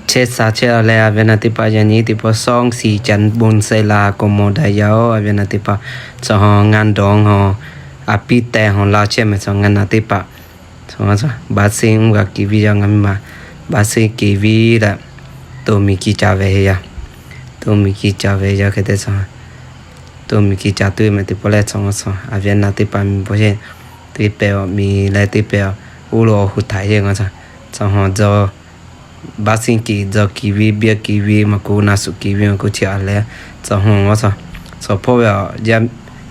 Chehˇ sha chehˇ a leh, a ve naˬ teˇ hpaˍ yaꞈ nyi teˇ pawˆ สองสี่ จันทร์ บนเสา กมลดายว a ve naˬ teˇ hpaˍ, สองห้อง งานดอง hawˬ, อาปิแต hawˬ la chehˇ mehˍ สอง งาน naˬ teˇ hpaˍ, สอง บาสเซ่ uˉ g'a kiˍ viˇ yaˇ ngaˬ miˇ ma, บาสเซ่ kiˍ viˇ leh, to miˬ ki ca ve yaˇ, to miˬ ki ca ve yaˇ hk'e te สอง to miˬ ki ca tuˬ mehˍ teˇ pawˆ leh สอง a ve naˬ teˇ hpaˍ miˬ bawˬ sheˍ, teˇ pehˍ awˬ miˬ leh teˇ pehˍ awˬ, oˇ lo awˬ hu htaiˍ sheˍ ngaˬ สอง hawˬ dzaw บาสเซ่ kiˍ dzaw kiˍ viˇ, biˇ kiˍ viˇ maˇ k'oˆ, na suꞈ kiˍ viˇ maˇ k'oˆ, chi a leh, สอง hawˬ ngaˬ สอง hawˬ hpawˇ ve a,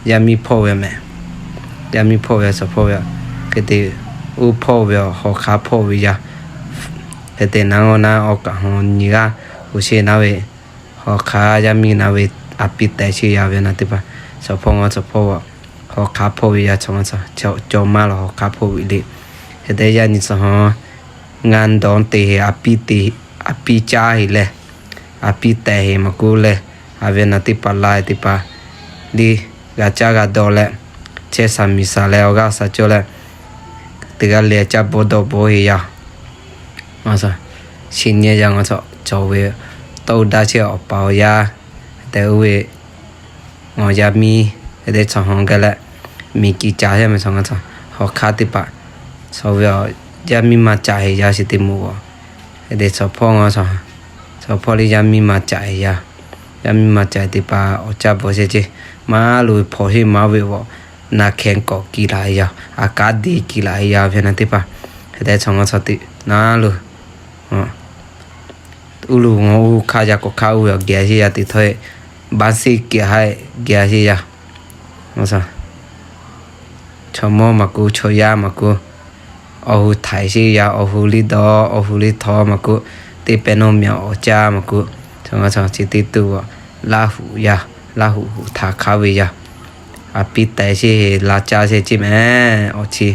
yaˇ miˇ hpawˇ ve mehˍ, yaˇ miˇ hpawˇ ve สอง hawˬ hpawˇ ve a, hk'e te, oˇ hpawˇ ve a, hawˬ hk'aˉ hpawˇ ve yaˇ, hk'e te naˉ g'awˇ naˉ awˬ kaꞈ hawˬ nyi g'aˇ, oˇ sheˍ naˉ ve, hawˬ hk'aˉ yaˇ miˇ naˉ ve, อาปิแต sheˍ yaˇ ve naˬ teˇ hpaˍ, สอง hawˬ hpawˇ ngaˬ สอง hpawˇ ve a, hawˬ hk'aˉ hpawˇ ve yaˇ สอง ngaˬ สอง cawˇ maˇ la hawˬ hk'aˉ hpawˇ ve le, hk'e te yaˇ nyi สอง hawˬ งานดอง te heˍ, a piˇ te, a piˇ caˇ heˍ leh, a piˇ tehˬ heˍ maˇ k'oˆ leh, a ve naˬ teˇ hpaˍ la teˇ hpaˍ, liˇ g'a caˇ g'a dawˬ leh, chehˇ sha miˬ sha leh awˬ g'aˇ sha cawˇ leh, teˇ g'aˇ leh caˇ bawˆ dawˇ bawˆ heˍ yaˇ. Chi nyi yaˇ ngaˬ สอง cawˬ ve, tawˇ daˇ chehˇ awˬ pa awˬ yaˇ, hk'e te oˇ ve awˬ yaˇ miˇ, hk'e te สอง hawˬ geh leh, miˬ ki ca heˍ mehˍ สอง ngaˬ สอง hawˬ hk'aˉ teˇ hpaˍ, สอง ve a, yaˇ miˇ maˇ ca heˍ yaˇ chi te moˍ a, hk'e te สอง hpawˇ ngaˬ สอง hpawˇ liˇ yaˇ miˇ maˇ ca heˍ yaˇ, yaˇ miˇ maˇ ca teˇ hpaˍ awˬ caˇ bawˬ sheˍ ceˇ, maˇ lo hpawnˬ sheˍ maˇ ve a, na hkeh kawꞈ kiˬ laˬ heˍ yaˇ, a kaˉ deˇ kiˬ laˬ heˍ yaˇ ve naˬ teˇ hpaˍ, hk'e te สอง ngaˬ สอง teˇ naˉ lo, uˉ lo ngaˬ oˇ hk'aˇ yaˇ k'awꞈ hk'aˇ oˇ ve awˬ geh sheˍ yaˇ teˇ htawˇ, บาสเซ่ kiˍ haˉ geh sheˍ yaˇ, chaw mawˇ maˇ k'oˆ, chaw yaˇ maˇ k'oˆ, awˬ hu htaiˍ sheˍ yaˇ, awˬ hu liˇ dawˇ, awˬ hu liˇ htawˇ maˇ k'oˆ, teˇ pehˍ nawˇ miˬ awˬ caˇ maˇ k'oˆ, สอง ngaˬ สอง chi teˇ tuˬ a, Laˇ huˍ yaˇ, Laˇ huˍ huˍ htaꞈ hk'aˉ ve yaˇ, a piˇ tehˬ sheˍ heˍ la caˇ sheˍ ceˇ mehˍ, awˬ chi,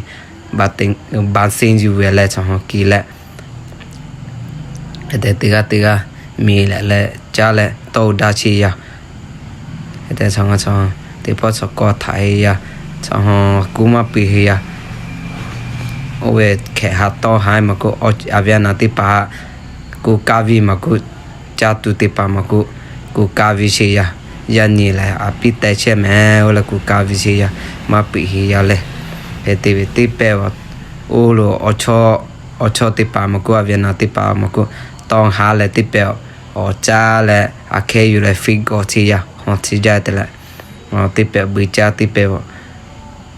ba seng yuˬ ve leh สอง hawˬ kiˬ leh, hk'e te teˇ g'aˇ teˇ g'aˇ miˬ leh leh caˇ leh tawˇ daˇ sheˍ yaˇ, hk'e te สอง ngaˬ สอง teˇ pawˆ สอง kawˇ htaꞈ heˍ yaˇ, สอง hawˬ kuˇ maˇ piˇ heˍ yaˇ, oˇ ve hkehꞈ ha tawˇ ha maˇ k'oˆ, a ve a naˬ teˇ hpaˍ, kuˇ kaˇ viˇ maˇ k'oˆ, caˇ tuˬ teˇ hpaˍ maˇ k'oˆ, kuˇ kaˇ viˇ sheˍ yaˇ, yaˇ nyi leh a piˇ tehˬ chehˇ mehˍ, oˇ leh kuˇ kaˇ viˇ sheˍ yaˇ, maˇ piˇ heˍ yaˇ leh, hk'e te ve teˇ pehˍ a, oˇ lo awˬ chawˇ teˇ hpaˍ maˇ k'oˆ, a ve a naˬ teˇ hpaˍ maˇ k'oˆ, tawˇ ha leh teˇ pehˍ awˬ caˇ leh a hkehˇ yuˬ leh fiˇ gawˬ chi yaˇ hawˬ chi jaˇ te leh, teˇ pehˍ beuꞈ caˇ teˇ pehˍ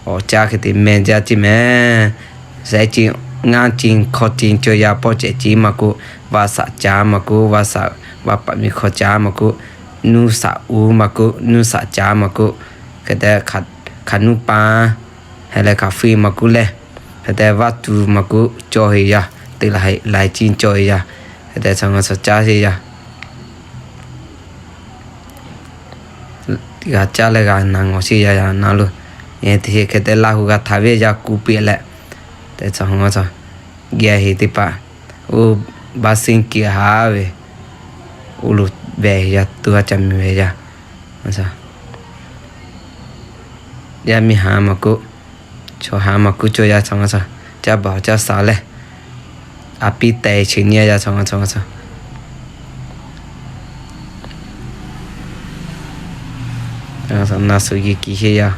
awˬ caˇ hk'e te meh jaˇ ceˇ mehˍ. Sehˉ ceˇ, ngaˇ ceˇ, hkawˇ ceˇ, cawˇ yaˇ pawˆ cehˬ ceˇ maˇ k'oˆ, vaˇ shaꞈ caˍ maˇ k'oˆ, vaˇ shaꞈ, vaˇ paˍ miˬ hkawˇ caˍ maˇ k'oˆ, nuˇ shaꞈ uˉ maˇ k'oˆ, nuˇ shaꞈ caˍ maˇ k'oˆ, hk'e te hk'aˬ nuˇ paˇ, hk'e leh hk'aˬ fiˇ maˇ k'oˆ leh, hk'e te vaˇ tuˬ maˇ k'oˆ cawˇ heˍ yaˇ, teˇ laiˉ ceˇ cawˇ heˍ yaˇ, hk'e te สอง ngaˬ สอง caˇ sheˍ yaˇ. G'a caˇ leh g'a na ngawˬ sheˍ yaˇ, yaˇ na lo, te hk'e te Laˇ huˍ g'a htaꞈ ve yaˇ kuˇ piˇ leh, te สอง ngaˬ สอง geh heˍ teˇ hpaˍ, oˇ บาสเซ่ kiˍ haˉ ve, oˇ lo ve yaˇ, to ha ca miˬ ve yaˇ, yaˇ miˇ haˉ maˇ k'oˆ, chaw haˉ maˇ k'oˆ, cawˇ yaˇ สอง ngaˬ สอง caˇ baˬ caˇ sha leh, a piˇ tehˬ chi nyi yaˇ สอง ngaˬ สอง Na shu yi kiˬ sheˍ yaˇ.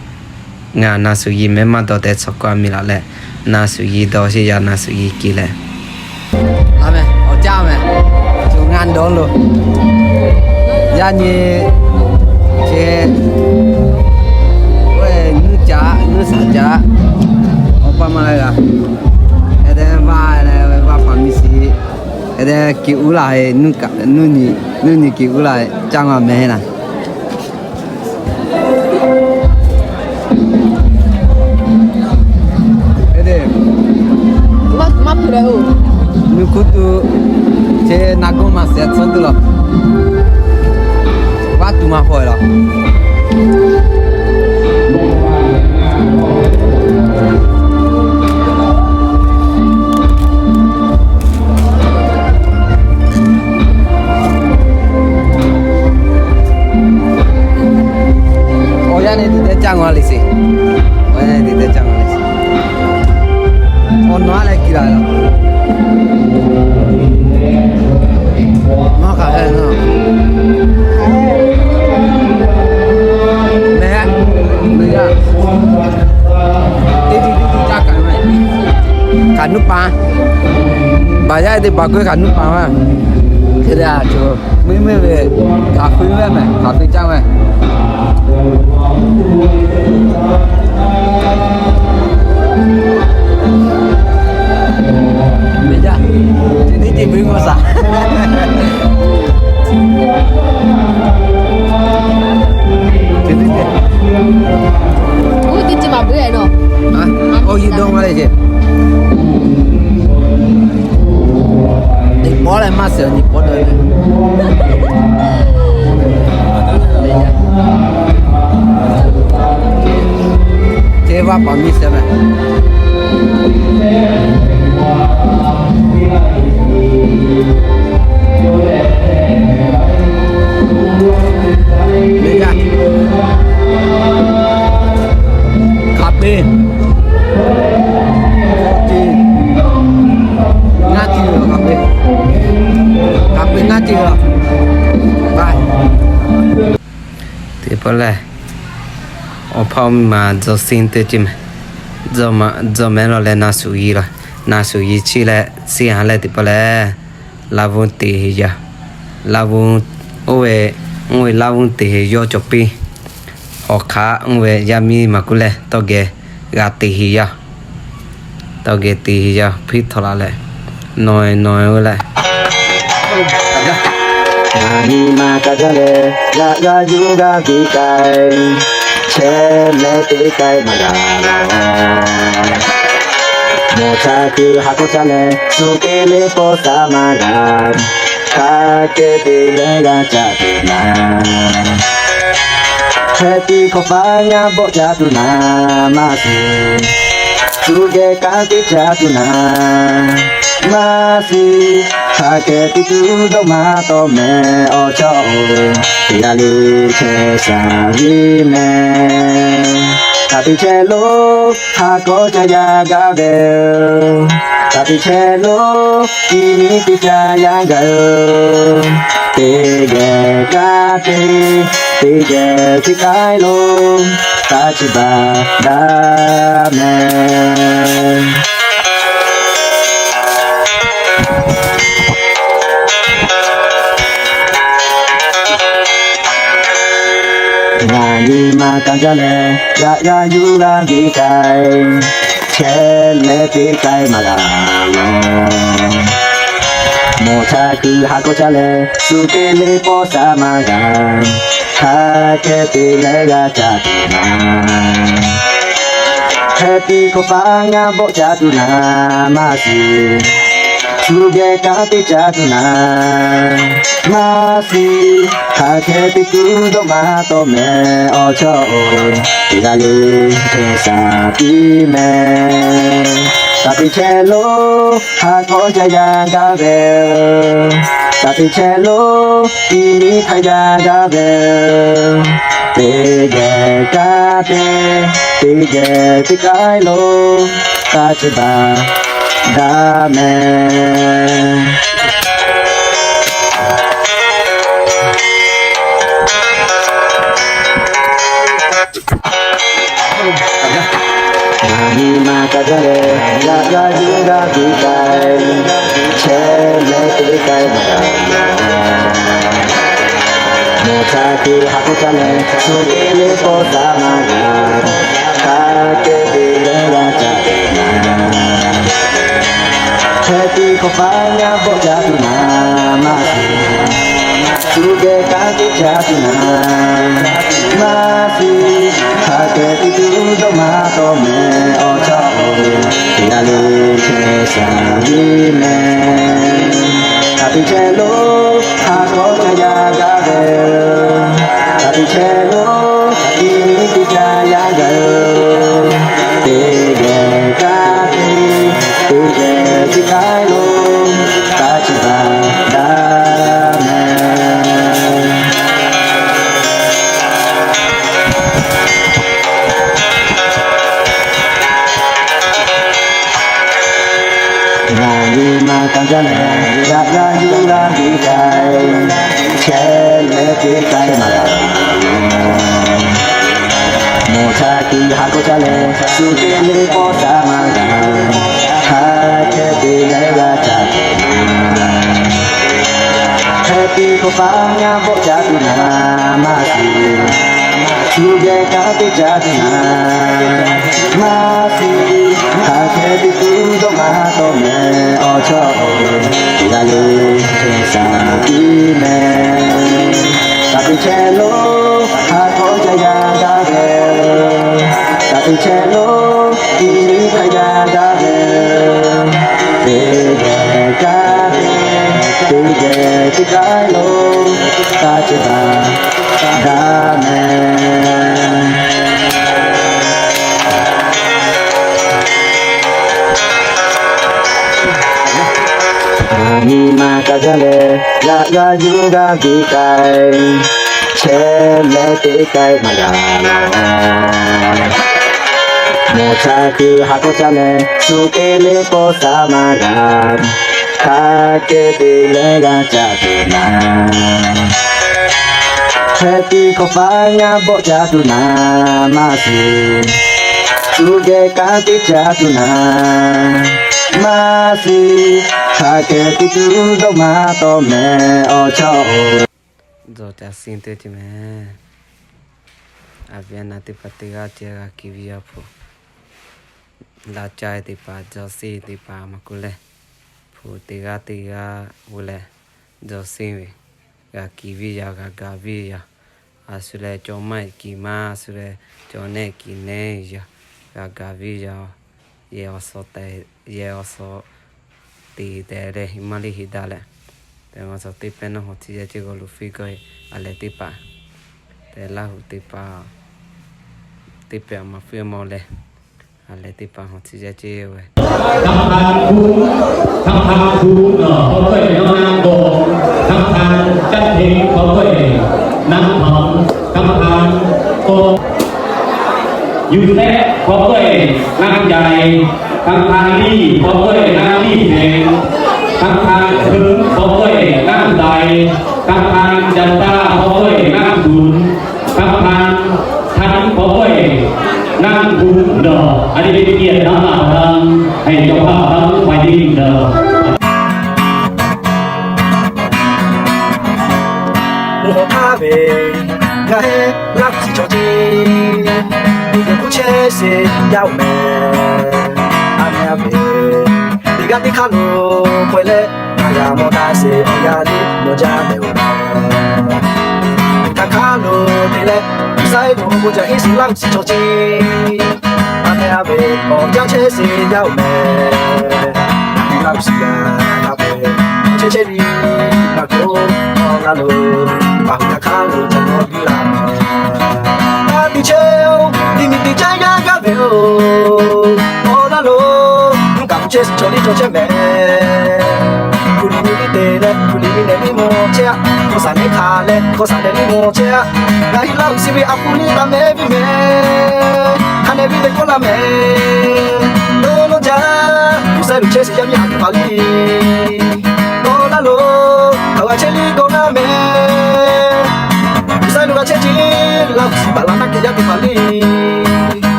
Ngaˬ na shu yi mehˍ maˇ dawˬ tehꞈ สอง kawˇ a miˬ laˬ leh, na shu yi dawˬ sheˍ yaˇ, na shu yi kiˬ leh. Laˇ mehˍ, awˬ caˇ mehˍ, shu ngaˇ dawˬ lo. Yaˇ nyi, che, oˇ ve nuˇ caˇ, nuˇ shaꞈ caˇ, awˬ pa ma leh g'a, hk'e te vaˇ leh vaˇ paˍ miˬ shiˍ, hk'e te kiˬ uˉ laˇ heˍ, nuˇ nyi kiˬ uˉ laˇ heˍ, caˇ ngaˬ mehˍ heˆ naˍ. Nuˇ hkuˇ tuˬ, che na g'oˇ maˬ shehˍ tcuhˉ tuˬ laˬ. Vaˇ tuˬ maˇ hpaw laˬ. Awˬ yanˇ nehˬ teˇ caˇ ngaˬ le sheˍ. Awˬ yanˇ nehˬ teˇ caˇ ngaˬ le sheˍ. Awˬ nawˬ a leh kiˬ laˬ laˬ. pa, baˬ yaˇ teˇ hpaˍ k'oˆ ve hk'aˬ nuˇ pa maˇ. Hk'e te a cawˬ, meuˇ meuˇ ve hk'aˬ hkui ve mehˬ, hk'aˬ hkui caˇ mehˬ. Ve jaˇ, chi teˇ ceuˬ meuˇ maˇ shaˍ. Oˇ teˇ ceuˬ maˇ beuꞈ e nawˬ. Oˇ yawˇ dawˇ maˇ le ce. Nyi paw leh maˇ shiˍ, nyi paw dawˇ ve. Teˇ vaˇ paˍ miˇ shiˍ mehˬ. Hk'aˬ peꞈ, ngaˇ ceuˬ, hk'aˬ peꞈ, hk'aˬ peꞈ ngaˇ ceuˬ. Teˇ pawˆ lehˬ, awˬ hpawˇ miˇ ma Dawˇ Siˉ teˇ ceuˬ mehˬ. Dawˇ mehˉ la leh na shuˍ yi la, na shuˍ yi chi leh, Siˉ ha leh teˇ pawˆ lehˬ, Laˇ vuˇ te heˍ yaˇ, Laˇ vuˇ, oˇ ve, oˇ ve Laˇ vuˇ te heˍ yawˇ cawˬ piˇ. Awˬ hk'aˇ oˇ ve yaˇ miˇ maˬ kuˉ lehˬ, tawˇ geh g'a te heˍ yaˇ, tawˇ geh te heˍ yaˇ hpiˇ htawꞈ la leh, nawˬ nawˬ oˇ leh, ngaˬ nyi ma ka jaˇ leh, g'a g'a yuˬ g'a biˇ k'ai, chehˇ leh teˇ k'ai maˇ g'a lawˬ. Mawˬ htaˇ kuiˬ ha k'awꞈ caˇ leh, suh kehˬ leh paw shaˍ maˇ g'a, hk'a kehˬ te leh g'a caˇ tuˬ naˍ. Hk'e tiˉ hkawꞈ faˉ ngaˇ bawˆ caˇ tuˬ naˍ maˇ shiˍ. Suh geh kanˉ teˇ caˇ tuˬ naˍ maˇ shiˍ. Hk'a kehˬ te tuˬ dawˇ maˇ tawˆ mehˍ awˬ chawˇ-oˬ, teˇ g'aˇ le chehˇ shaˍ viˉ mehˍ. Taˍ te chehˇ lo, ha k'awꞈ caˇ yaˇ gaˇ ve, taˍ te chehˇ lo, tiˉ miˉ teˇ caˇ yaˇ gaˇ-oˬ, teˇ geh kaˇ te, teˇ geh teˇ k'ai lo, taˇ chi baˬ daꞈ mehˍ. Ngaˬ nyi ma ka jaˇ leh, g'a g'a yuˬ g'a biˇ k'ai, chehˇ leh teˇ k'ai maˇ g'a lawˬ. Mawˬ htaˇ kuiˬ ha k'awꞈ caˇ leh, suh kehˬ leh paw shaˍ maˇ g'a, hk'a kehˬ te leh g'a caˇ tuˬ naˍ. Hk'e tiˉ hkawꞈ faˉ ngaˇ bawˆ caˇ tuˬ naˍ maˇ shiˍ. Suh geh kanˉ teˇ caˇ tuˬ naˍ maˇ shiˍ. Hk'a kehˬ te tuˬ dawˇ maˇ tawˆ mehˍ awˬ chawˇ-oˬ, teˇ g'aˇ le chehˇ shaˍ tiˉ mehˍ. Taˍ te chehˇ lo, ha k'awꞈ caˇ yaˇ gaˇ ve, taˍ te chehˇ lo, tiˉ miˉ htaˇ yaˇ gaˇ ve, teˇ geh kaˇ te, teˇ geh teˇ k'ai lo, taˇ chi baˬ daꞈ mehˍ. Ngaˬ nyi ma ka jaˇ leh, g'a g'a yuˬ g'a biˇ k'ai, chehˇ leh teˇ k'ai maˇ g'a lawˬ. Mawˬ htaˇ kuiˬ ha k'awꞈ caˇ leh, suh kehˬ leh paw shaˍ maˇ g'a, hk'a kehˬ te leh g'a caˇ tuˬ naˍ. Hk'e tiˉ hkawꞈ faˉ ngaˇ bawˆ caˇ tuˬ naˍ maˇ shiˍ. Suh geh kanˉ teˇ caˇ tuˬ naˍ maˇ shiˍ. Hk'a kehˬ te tuˬ dawˇ maˇ tawˆ mehˍ awˬ chawˇ-oˬ, teˇ g'aˇ le chehˇ shaˍ viˉ mehˍ. Taˍ te chehˇ lo, ha k'awꞈ caˇ yaˇ gaˇ ve, taˍ te chehˇ lo, tiˉ miˉ teˇ caˇ yaˇ gaˇ-oˬ, teˇ geh kaˇ te, teˇ geh teˇ k'ai lo, taˇ chi baˬ daꞈ mehˍ. Ngaˬ nyi ma ka jaˇ leh, g'a g'a yuˬ g'a biˇ k'ai, chehˇ leh teˇ k'ai maˇ g'a lawˬ. Mawˬ htaˇ kuiˬ ha k'awꞈ caˇ leh, suh kehˬ leh paw shaˍ maˇ g'a, Hk'a hk'e te leh g'a ca tuˬ na, hk'e te hk'aw faˇ ngaˇ bawˆ ca tuˬ na, maˇ shiˍ. Shu geh kanˉ te ca tuˬ na, maˇ shiˍ. Hk'a hk'e te tuˬ dawˇ maˇ tawˆ meh awˬ chawˇ-oˬ, g'a le shaˍ tiˉ meh. Taˇ te chehˇ lo, ha k'aw ca yaˇ gaˇ ve, taˇ te chehˇ lo, tiˇ liˇ htaˇ yaˇ gaˇ ve, teˇ geh kaˇ ve, teˇ geh teˇ k'ai lo, taˇ chehˇ taˇ gaˇ meh. Nyi ma kaˇ jaˇ leh, g'aꞈ g'a yuˬ g'a biˇ k'ai, chehˇ leh teˇ k'ai maˇ g'a lawˬ. Mawˬ cha kuiˬ ha k'aw ca leh, suh te leh paw sa maˇ g'a. Hk'a hk'e te leh g'a ca tuˬ na, hk'e te hk'aw faˇ ngaˇ bawˆ ca tuˬ na, maˇ shiˍ. Shu geh kanˉ te ca tuˬ na, maˇ shiˍ. Hk'a hk'e te tuˬ dawˇ maˇ tawˆ meh awˬ chawˇ-oˬ. Dawˇ ca siˉ teˇ ceuˬ meh. A viˉ a naˍ teˇ hpaˍ teˇ g'aˇ ceh g'a kiˍ ve yaˇ hpu, laˇ caˇ teˇ hpaˍ, dawˇ siˉ teˇ hpaˍ maˇ kuˬ leh, hpu teˇ g'aˇ teˇ g'aˇ g'uˇ leh dawˇ siˉ ve, g'a kiˍ ve yaˇ, g'a gaˬ ve yaˇ, a shu leh cawˬ maˇ heˆ kiˍ maˇ, a shu leh cawˬ neˆ kiˍ neˆ yaˇ, g'a gaˬ ve yaˇ, yehˬ awˬ suhˍ te, yehˬ awˬ suhˍ te tehꞈ leh maˇ liˇ heˆ daꞈ leh, te ma suhˍ teˇ pehˇ naˇ hawˬ chi yaˇ ceh g'aw lo fiˇ gaw e, a lehˬ teˇ hpaˍ, te Laˇ huˍ teˇ hpaˍ, teˇ pehˍ maˇ fiˇ mawˬ leh, a lehˬ teˇ hpaˍ hawˬ chi yaˇ ceh ve. Thắng Thang Phú, Thắng Thang Phú, ờ, phó tuệ nó ngang bộ, Thắng Thang Cát Thính, phó tuệ nắng hồng, Thắng Thang cô. Yuseph phó tuệ ngang Jai, Thắng Thang Ly phó tuệ ngang Ly Theng, Thắng Thang Hưng phó tuệ ngang Dai, Thắng Thang Janta phó tuệ ngang Dun, Thắng Thang Thắng phó tuệ ngang Dun. Rồi, anh đi tiện nó là đang hay cho họ đang phải đi rồi. Mvuhˇ hawˉ htaˇ ve, ngaˬ heˆ Laˇ huˍ chi chaw ceˇ, miˬ guiˬ hk'oˆ chehˇ sheˍ yaˇ oˬ meh. A meh a ve, teˇ g'aˇ teˇ hk'aˇ lo k'oꞈ-e leh, ngaˬ g'a mawˬ taˍ sheˍ awˬ yaˇ liˇ mawˬ jaˇ meh oˬ meh. Htaꞈ hk'aˇ lo te leh, G'uiˬsha-e lo awˬ bon jaˇ henˇ sheˍ Laˇ huˍ chi chaw ceˇ. A meh a ve, awˬ jaˇ chehˇ sheˍ yaˇ oˬ meh. Laˇ huˍ shiˍ g'a hk'a peu-eˬ chehˇ chehˇ ve, maˇ k'oˆ, awˬ g'a lo, maˇ hui htaꞈ hk'aˇ lo ca nawˇ biˇ laˇ meh. Taˇ tiꞈ chehˇ-oˬ, tiꞈ miˬ tiꞈ caˇ gaˇ gaˇ ve-oˬ, awˬ g'a lo, mvuhˇ kaꞈ pu chehˇ shiˍ chaw liˇ chaw chehˇ meh. Kuˬ liꞈ miˬ liˇ te leh, kuˬ liꞈ miˬ nehˬ liˇ mawˬ chehˇ-aˆ. Hkawˇ shaˍ nehˬ hk'a leh, hkawˇ shaˍ nehˬ liˇ mawˬ chehˇ-aˆ. Ngaˬ hui Laˇ huˍ shiˍ ve a pu liˇ taˍ meh viˇ meh. Hk'a nehˬ viˇ meh k'oˆ laˇ meh. Dawˇ nawˇ jaˇ, G'uiˬsha lo chehˇ sheˍ yaˇ miˇ haꞈ teˇ hpaˍ liˇ. Dawˇ laˇ lo, hk'aˬ g'a chehˇ liˇ dawˇ laˇ meh. G'uiˬsha lo g'a chehˇ ceˇ, Laˇ huˍ shiˍ baˬ la naˇ kehˬ yaˇ teˇ hpaˍ liˇ.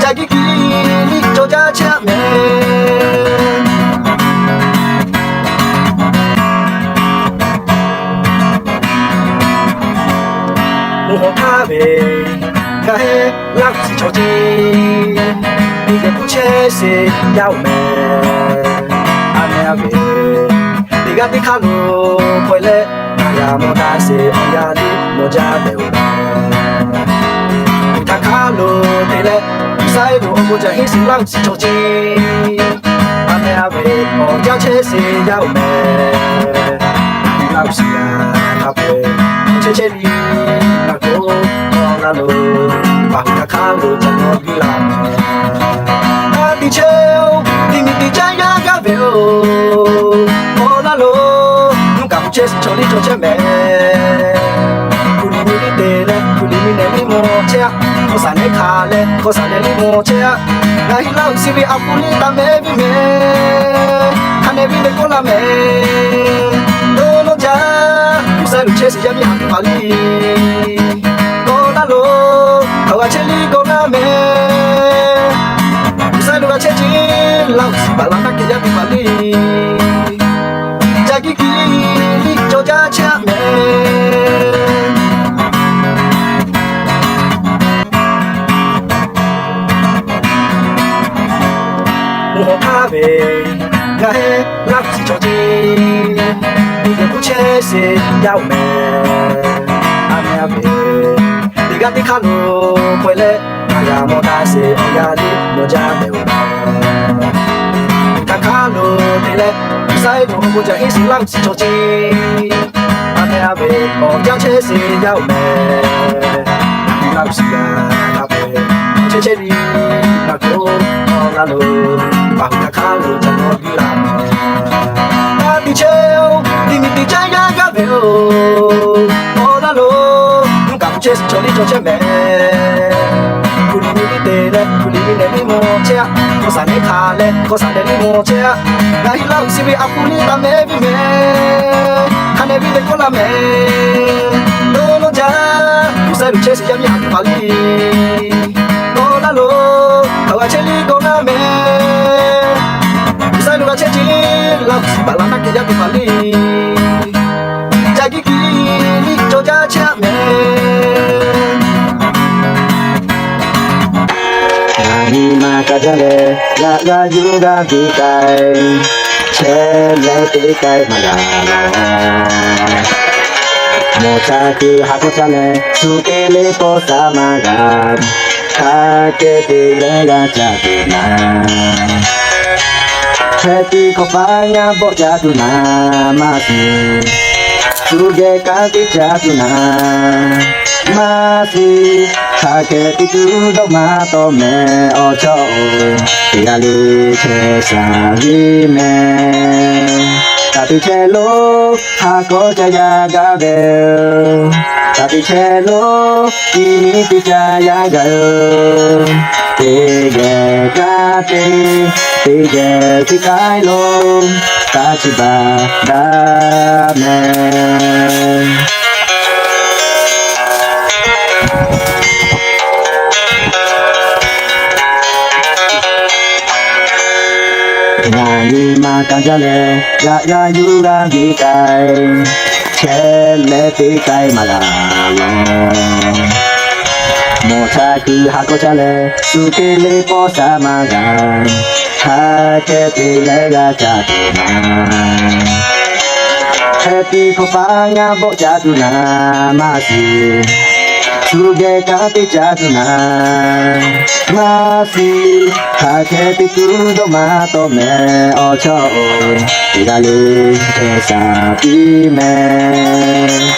Ca kiˇ kiˇ liˇ cawˬ jaˇ chehˇ-aˆ meh. Mvuhˇ hawˉ htaˇ ve, ngaˬ heˆ Laˇ huˍ chi chaw ceˇ, miˬ guiˬ hk'oˆ chehˇ sheˍ yaˇ oˬ meh. A meh a ve, teˇ g'aˇ teˇ hk'aˇ lo k'oꞈ-e leh, ngaˬ g'a mawˬ taˍ sheˍ awˬ yaˇ liˇ mawˬ jaˇ meh oˬ meh. Htaꞈ hk'aˇ lo te leh, G'uiˬsha-e lo awˬ bon jaˇ henˇ sheˍ Laˇ huˍ chi chaw ceˇ. A meh a ve, awˬ jaˇ chehˇ sheˍ yaˇ oˬ meh. Laˇ huˍ shiˍ g'a hk'a peu-eˬ chehˇ chehˇ ve, maˇ k'oˆ, awˬ g'a lo, maˇ hui htaꞈ hk'aˇ lo ca nawˇ biˇ laˇ meh. Taˇ tiꞈ chehˇ-oˬ, tiꞈ miˬ tiꞈ caˇ gaˇ gaˇ ve-oˬ, awˬ g'a lo, mvuhˇ kaꞈ pu chehˇ shiˍ chaw liˇ chaw chehˇ meh. Kuˬ liꞈ miˬ liˇ te leh, kuˬ liꞈ miˬ nehˬ liˇ mawˬ chehˇ-aˆ. Hkawˇ shaˍ nehˬ hk'a leh, hkawˇ shaˍ nehˬ liˇ mawˬ chehˇ-aˆ. Ngaˬ hui Laˇ huˍ shiˍ ve a pu liˇ taˍ meh viˇ meh. Hk'a nehˬ viˇ meh k'oˆ laˇ meh. Dawˇ nawˇ jaˇ, G'uiˬsha lo chehˇ sheˍ yaˇ miˇ haꞈ teˇ hpaˍ liˇ. Dawˇ laˇ lo, hk'aˬ g'a chehˇ liˇ dawˇ laˇ meh. G'uiˬsha lo g'a chehˇ ceˇ, Laˇ huˍ shiˍ Baˬ la naˉ kehˬ yaˇ teˇ hpaˍ le, ca kiˉ kiˉ liˇ cawˬ jaˇ chehˇ a mehˍ. Mvuhˇ hawˬ hk'aˇ ve ngaˬ hui Laˇ huˍ shiˍ chaw ceˇ, teˇ geh k'oˆ chehˇ sheˍ yaˇ oˬ mehˍ. A mehˍ a ve, teˇ g'aˇ teˇ hk'aˇ lo k'oˆ leh, ngaˬ g'a mawˬ taˍ sheˍ awˬ yaˇ liˇ mawˬ jaˇ mehˍ oˬ. Hk'aˬ hk'aˇ lo te leh, G'uiˬsha ve bon bon jaˇ heˆ sheˍ Laˇ huˍ shiˍ chaw ceˇ. A mehˍ a ve, awˬ jaˇ chehˇ sheˍ yaˇ oˬ mehˍ. Laˇ huˍ shiˍ g'a hk'a peu-eˬ chehˇ chehˇ ve, maˇ k'oˆ, awˬ laˇ lo, paˍ hui hk'aˬ hk'aˇ lo ca nawˇ guˇ la mehˍ. Taˇ te chehˇ-oˬ, teˇ miˬ teˇ caˇ yaˇ gaˇ ve-oˬ, awˬ laˇ lo, nuˇ kaꞈ pu chehˇ shiˍ chaw liˇ cawˬ chehˇ mehˍ. Kuˬ liꞈ nyi liˇ te leh, kuˬ liꞈ nyi nehˬ liˇ mawˬ chehˇ a. Hkawˇ shaˍ nehˬ hk'a leh, hkawˇ shaˍ nehˬ liˇ mawˬ chehˇ a. Ngaˬ hui Laˇ huˍ shiˍ ve a pu liˇ taˍ mehˍ ve mehˍ. Hk'a nehˬ ve leh kawˆ la mehˍ. Dawˇ nawˇ jaˇ, G'uiˬsha luˬ chehˇ sheˍ yaˇ miˇ a pu hpaˍ liˇ. Dawˇ laˇ lo, hk'aˬ g'a chehˇ liˇ dawˇ laˇ mehˍ. G'uiˬsha luˬ g'a chehˇ ceˇ, Laˇ huˍ shiˍ baˬ la naˉ kehˬ yaˇ teˇ hpaˍ liˇ. Ca kiˉ kiˉ liˇ cawˬ jaˇ chehˇ a mehˍ. Ngaˬ nyi ma ka jaˇ leh, g'a g'a yuˬ g'a biˇ k'ai, chehˇ leh teˇ k'ai maˇ g'a lawˬ. Mawˬ ca kuiˬ ha k'oˆ ca leh, suh te le paw sa maˇ g'a. Hk'a kehˬ te leh g'a ca tuˬ naˍ, hk'e tiˉ hkawˇ paˍ ngaˇ bawˆ ca tuˬ naˍ, maˇ shiˍ. Tuˬ geh kanˉ te ca tuˬ naˍ, maˇ shiˍ. Hk'a kehˬ te tuˬ dawˇ maˇ tawˆ mehˍ awˬ chawˇ-oˬ, teˇ g'aˇ le chehˇ shaˍ liˇ mehˍ. Taˇ te chehˇ lo, ha k'awˇ ca yaˇ gaˇ ve, taˇ te chehˇ lo, tiˇ miˇ teˇ caˇ yaˇ gaˇ-oˬ. Teˇ geh kanˉ te, teˇ geh teˇ k'ai lo, taˇ chiˇ baˬ daꞈ mehˍ. Ngaˬ nyi ma ka jaˇ leh, g'a g'a yuˬ g'a biˇ k'ai, chehˇ leh teˇ k'ai maˇ g'a lawˬ. Mawˬ ca kuiˬ ha k'awˇ ca leh, suh te le paw sa maˇ g'a. Hk'a kehˬ te leh g'a ca tuˬ naˍ, hk'e tiˉ hkawˇ paˍ ngaˇ bawˆ ca tuˬ naˍ, maˇ shiˍ. Tuˬ geh kanˉ te ca tuˬ naˍ, maˇ shiˍ. Hk'a kehˬ te tuˬ dawˇ maˇ tawˆ mehˍ awˬ chawˇ-oˬ, teˇ g'aˇ le chehˇ shaˍ tiˉ mehˍ.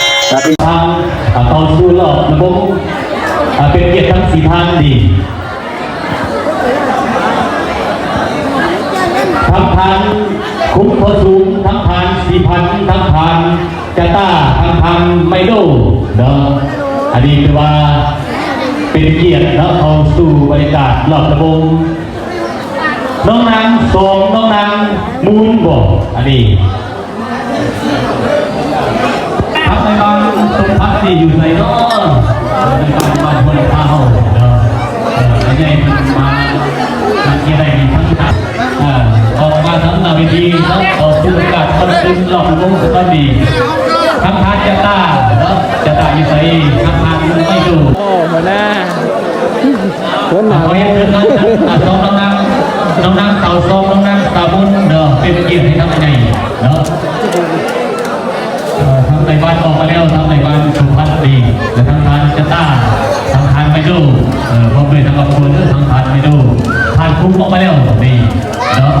ทาง อ่า ต่อสู้รอบระบบ อ่า เป็นเกียรติทั้งสี่ท่านดี ทั้งท่านคุ้มโพธิ์สูง ทั้งท่านศรีพันธ์ ทั้งท่านจะต้า ทั้งท่านไมโดเนาะ อันนี้ถือว่าเป็นเกียรติเนาะ เข้าสู่บรรยากาศรอบระบง น้องนางสอง น้องนางมูนบอก อันนี้ ครับ ในบ้านสมพักนี่อยู่ไหนเนาะ ในบ้าน บ้านห้วยเท้าเนาะ เออ ไอ้ใหญ่มันมา มันจะได้มีทั้ง เอ่อ ออกมาทั้งหน้าเวที ทั้งออกสู่อากาศ มันเป็นรอบวงสตอรี่ ทั้งทางจะต้าเนาะ จะต้าอยู่ไหน ทั้งทางไม่รู้ โอ้ หัวหน้า หัวหน้า เอาไว้เถอะครับ อ่ะ สองน้องนาง น้องนางสาวสอง น้องนางสาวบุญเนาะ เป็นเกียรติให้ทั้งใหญ่เนาะ เอ่อ ทั้งในบ้านออกมาแล้ว ทั้งในบ้านสุพรรณบุรี และทั้งทางจะต้า ทั้งทางไม่รู้ เอ่อ พร้อมด้วยทั้งครอบครัว ทั้งทางไม่รู้ ผ่านคุ้มออกมาแล้ว นี่เนาะ